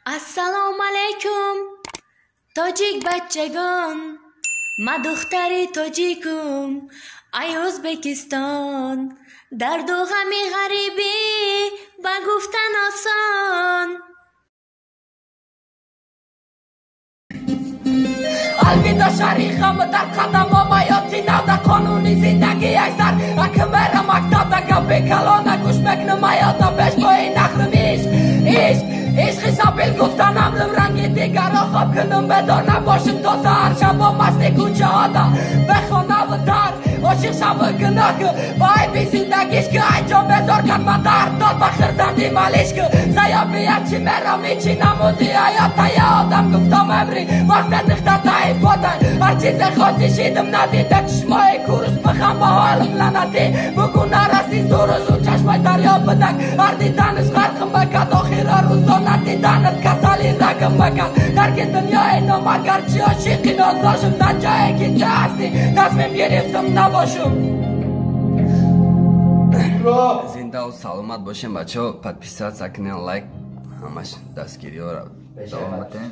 Ассалому алайкум, тоҷик бачагон, ма духтари тоҷикум, ай Ӯзбекистон. Дарду ғами ғарибӣ ба гуфтан осон. Алвида шаҳри ғам дар қадамҳо маёти нав дар қонуни зиндагӣ ай сар. Аки мера мактаб да гапи калона гӯш мекунам маёта пешпои нахрам ишқ. Ишқ, ишқи сабил гуфтанам лим ранги дигарро хоб кунам бедор набошам то саҳар шабо масти кӯчаҳода бехонаву дар ошиқ шаву гуноҳ ки ба айби зиндагиш ки ай ҷон безор кард ма дард дод ба хирзанди малиш ки заёбия чӣ мерам ичи намуди ҳаёт тая одам гуфтам эмри вақте дихта таи бодай ҳар чизе хости шидам надида чишмои курус бихам ба ҳолам лаънатӣ бугӯ нараси зурузу чашмаи дарё бидак ҳар диданаш ғарқам бакад охира рӯзо надиданат касали рагам бакад дарки дунёи номард гарчи ошиқи нозошум дар ҷое ки ту ҳастӣ тасмим гирифтам набошум. Зиндаву саломат бошем, бачаҳо. Подписаться кунед, лайк, ҳамаш дастгириҳоро давом битем.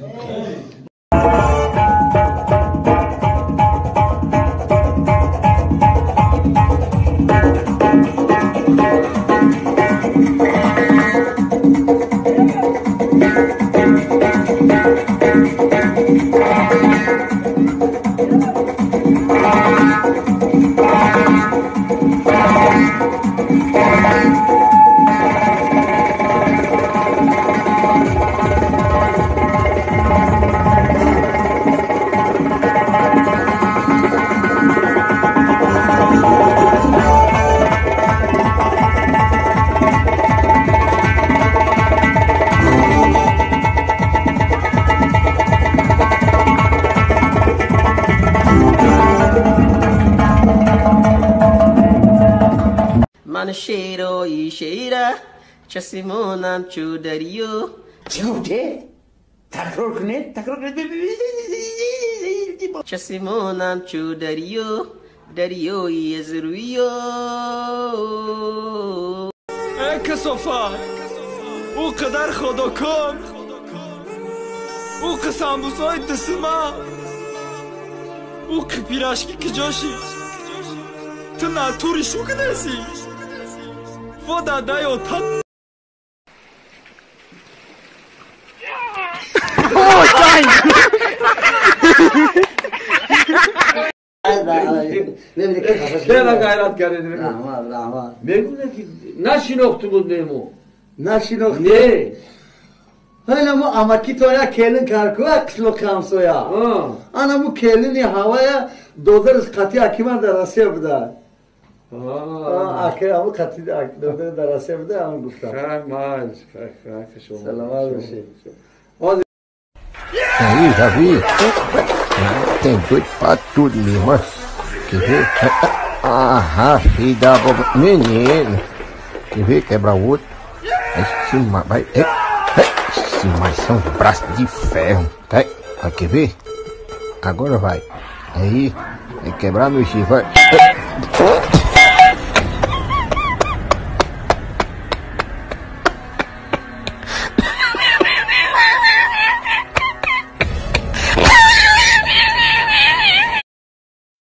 Ман шерои шера чашмонам чу дарё. Чӣ гуфте? Такрор кунед, такрор кунед. Чашмонам чу дарё, дарёи аз рӯё. Э касофат, ӯ қадар худокор, ӯ қисамбусои дисима, ӯ пирашки киҷоши, ту натури шу кидаси? Вода даё та. Чера гайрат кардед? Раҳмат, раҳмат. Мегӯяд ки нашинохтум буд немо. Нашинохтум? Не. Ҳайна мо амаки то як келин карку як қишлоқи ҳамсоя. Ана му келини ҳавая додараш қатъи акиман дар Россия буда. Аки аму қатъи додар дар Россия буда, ам гуфтам. Саломат бошед. Aí, já vi. Tem doido pra tudo mesmo, ó. Quer ver? Ah, filho da boba. Menino. Quer ver? Quebra o outro. Esse vai. Esse mas são braços de ferro. Tá? Ó, quer ver? Agora vai. Aí, vai quebrar meu chifre. Vai.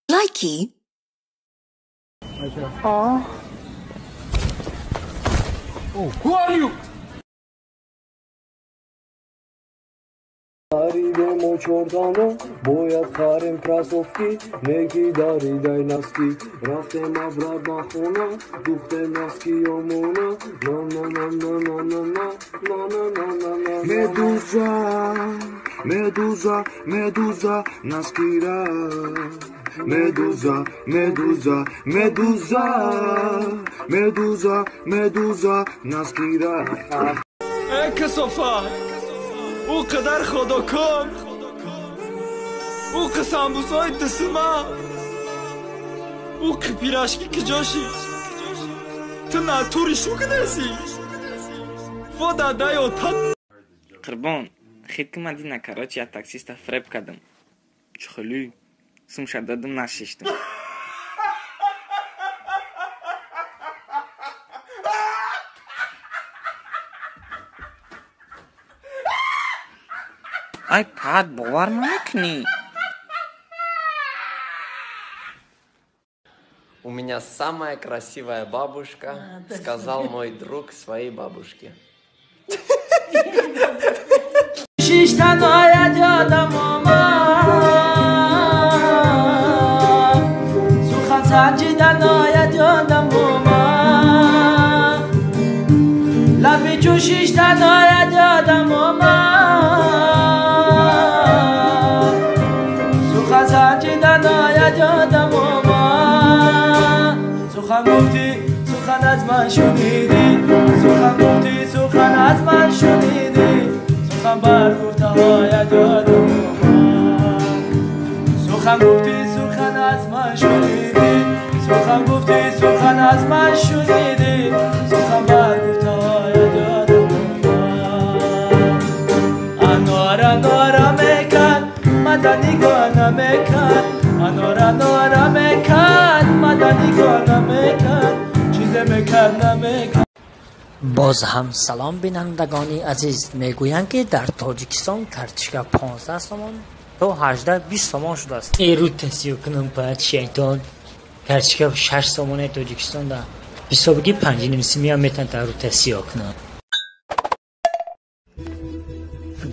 Likey. Oh. Oh, who are you? Харидем чордана, бояд харем кроссовки, неки даридай носки. Рафтем обратно хона, духтем носки ёмона. На на на на на на на на на на на на. Медуза, медуза, медуза, носкира. Медуза, медуза, медуза, медуза, медуза, носкира. Э касофат, ӯ қадар худокор, ӯ қисамбусои дисима, ӯ пирашки киҷоши, ту натури шу кидаси? Вода даё та. Қурбон, хит ки ман дина короче я таксиста фреб кардам. Чхолю, сумша дадам нашиштам. Ай пад, бовар намекунӣ. У меня самая красивая бабушка, сказал мой друг своей бабушке. Шиштан ояд ёдам омад, сухан санҷидан ояд ёдам омад, лаби чу шиштан ояд ёдам омад, сухан санҷидан ояд ёдам омад. Сухан гуфтӣ, сухан аз ман шунидӣ, сухан гуфтӣ, сухан аз ман шунидӣ, сухан бар гуфтаҳоят ёдам омад. Сухан гуфтӣ, сухан аз ман шунидӣ, сухан гуфтӣ, сухан аз ман шунидӣ, сухан бар гуфтаҳоят ёдам омад. Анор анора мекард, мада нигоҳ намекард, анор анора мекард, мада нигоҳ намекард, чизе мекард намекард. Боз ҳам салом, бинандагони азиз. Мегӯянд, ки дар Тоҷикистон картишка 15 сомон то 18-20 сомон шудааст. Эру тасиё кунам, пад шайтон. Картишка 6 сомонаи Тоҷикистон да ҳисобиги панҷиним симиам метавонад ру тасиё кунам.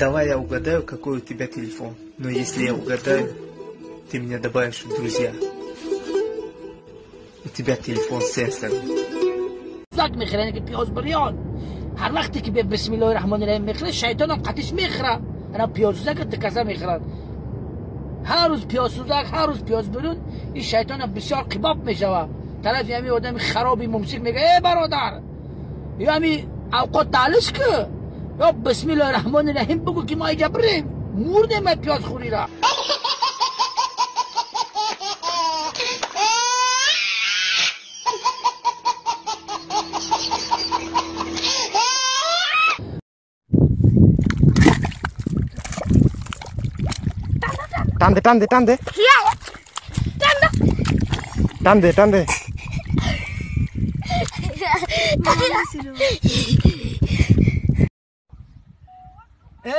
Давай я угадаю, какой у тебя телефон. Но если я угадаю, ты меня добавишь в друзья. У тебя телефон сенсорный. زک میخره که پیاز بریان هر وقتی که به بسم الله الرحمن الرحیم میخره، شیطان هم قطیش میخره. انا پیاز سوزک دکسه میخرن هر روز، پیاز سوزک هر روز، پیاز برون. این شیطان هم بسیار قباب میشوه. طرف همی آدم خرابی ممسک میگه ای برادر، یا همی اوقات تعلش که یا بسم الله الرحمن الرحیم بگو که ما اینجا بریم مردیم پیاز خوری را. টান দে, টান দে, টান দে, টান দে, টান দে।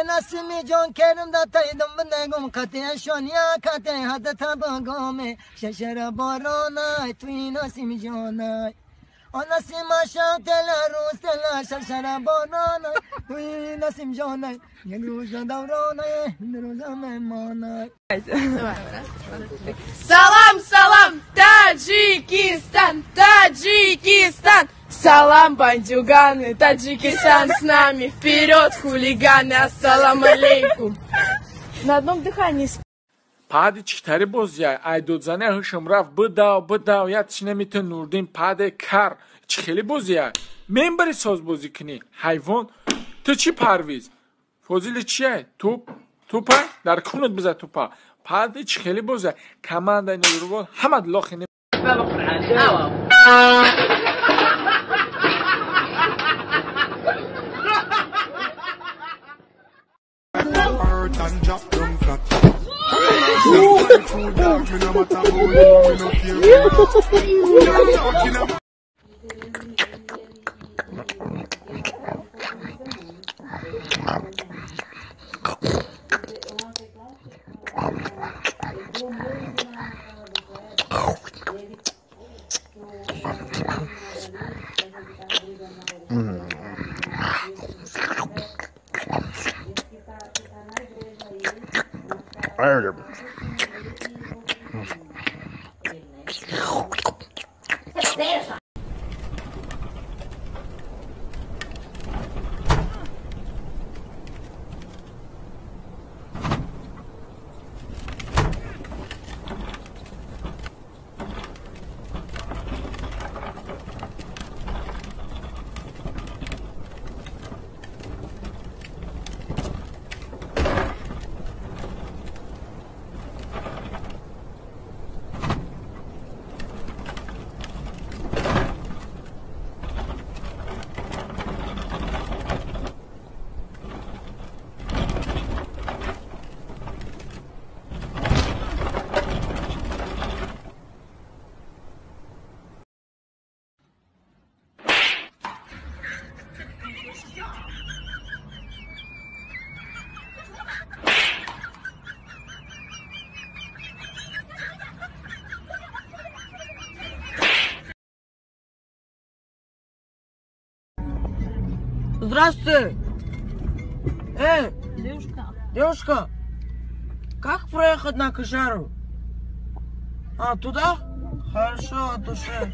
نسیمی جان کرم دا تایدم بندگم قطع شانیا قطع حد تبگم ششر بارانای توی نسیم جانای آن نسیم شب تل روز تل ششر بارانای توی نسیم جانای یک روز دورانای روز مهمانای. Салам, салам, Таджикистан, Таджикистан! Салам, бандюганы, Таджикистан с нами, вперед, хулиганы, ассалам алейкум. На одном дыхании. Пади читари бозия, айдодзане ҳушм рафт, бидав, бидав, як чи немитон Нурдин, паде кар, чӣ хели бозия? Мембари соз бозӣ кунӣ, ҳайвон, ту чӣ Парвиз? Фозили чия? Туп, тупа? Дар кунут биза тупа. Пади чӣ хели бозия? Командаи Нурбон ҳама лохи. And drop down flat. True dog, me no matter how you are, me no care. Talking about. Здравствуйте. Эй, девушка. Девушка, как проехать на Кашару? А, туда? Хорошо, от души.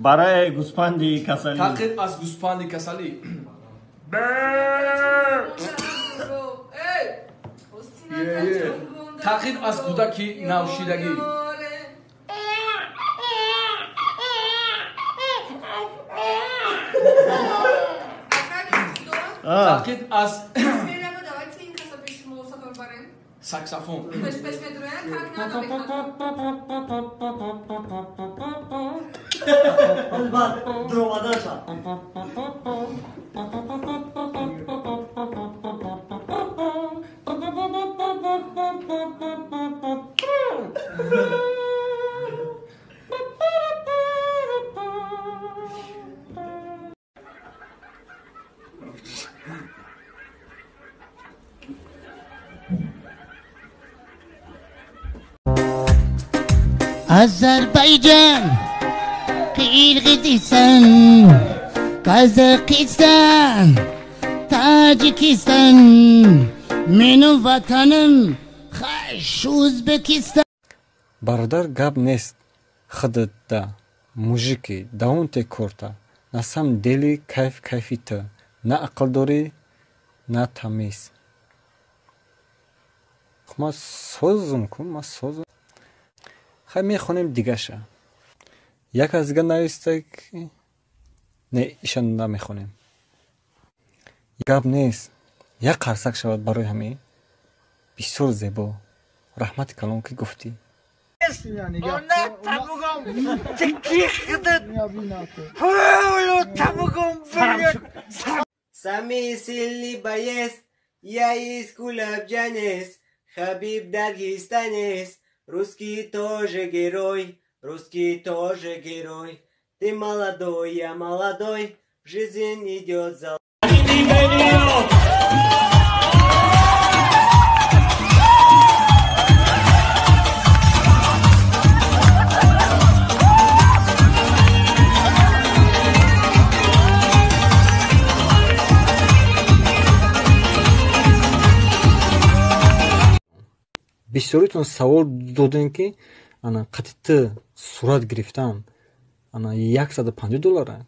Барои гӯспанди касалӣ. Тақид аз гӯспанди касалӣ. Тақид аз кӯдаки навшидагӣ. Тақид аз саксофон. Azerbaycan, Kırgızistan, Kazakistan, Tacikistan, benim vatanım Xaş Uzbekistan. Бародар, гап нест, худатда мужики даунте корта. На самом деле кайф кайфи ту. На ақл дорӣ, на тамиз. Ма созум ку, ма созум. Хай мехонем дигаша. Як аз дига нависта ки не, иша намехонем. Гап нест, як қарсак шавад барои ҳамин. Бисёр зебо. Раҳмати калон ки гуфтӣ. Самый сильный боец, я из Кулабджанец, Хабиб дагестанец, русский тоже герой, русский тоже герой. Ты молодой, я молодой, жизнь идет за... Бисёритон савол додем ки ана қати ту сурат гирифтан ана $150.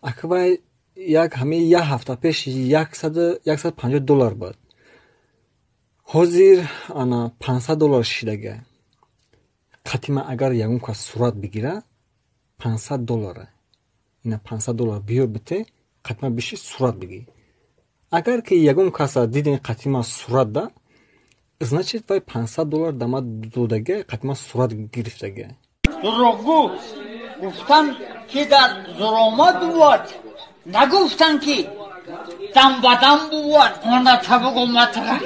Ака вай як ҳамин як ҳафта пеш $150 буд. Ҳозир ана $500 шидага. Қати ман агар ягон кас сурат бигира $500. Ина $500 биёр бите, қати ман биши сурат бигир. Агар ки ягон каса диден қати ман сурат да, значит вай $500 дама додага, қати ман сурат гирифтага. Дурӯғгӯ гуфтан ки дар зуромат бувад, нагуфтан ки дам ба дам бувад. Она табугу матра.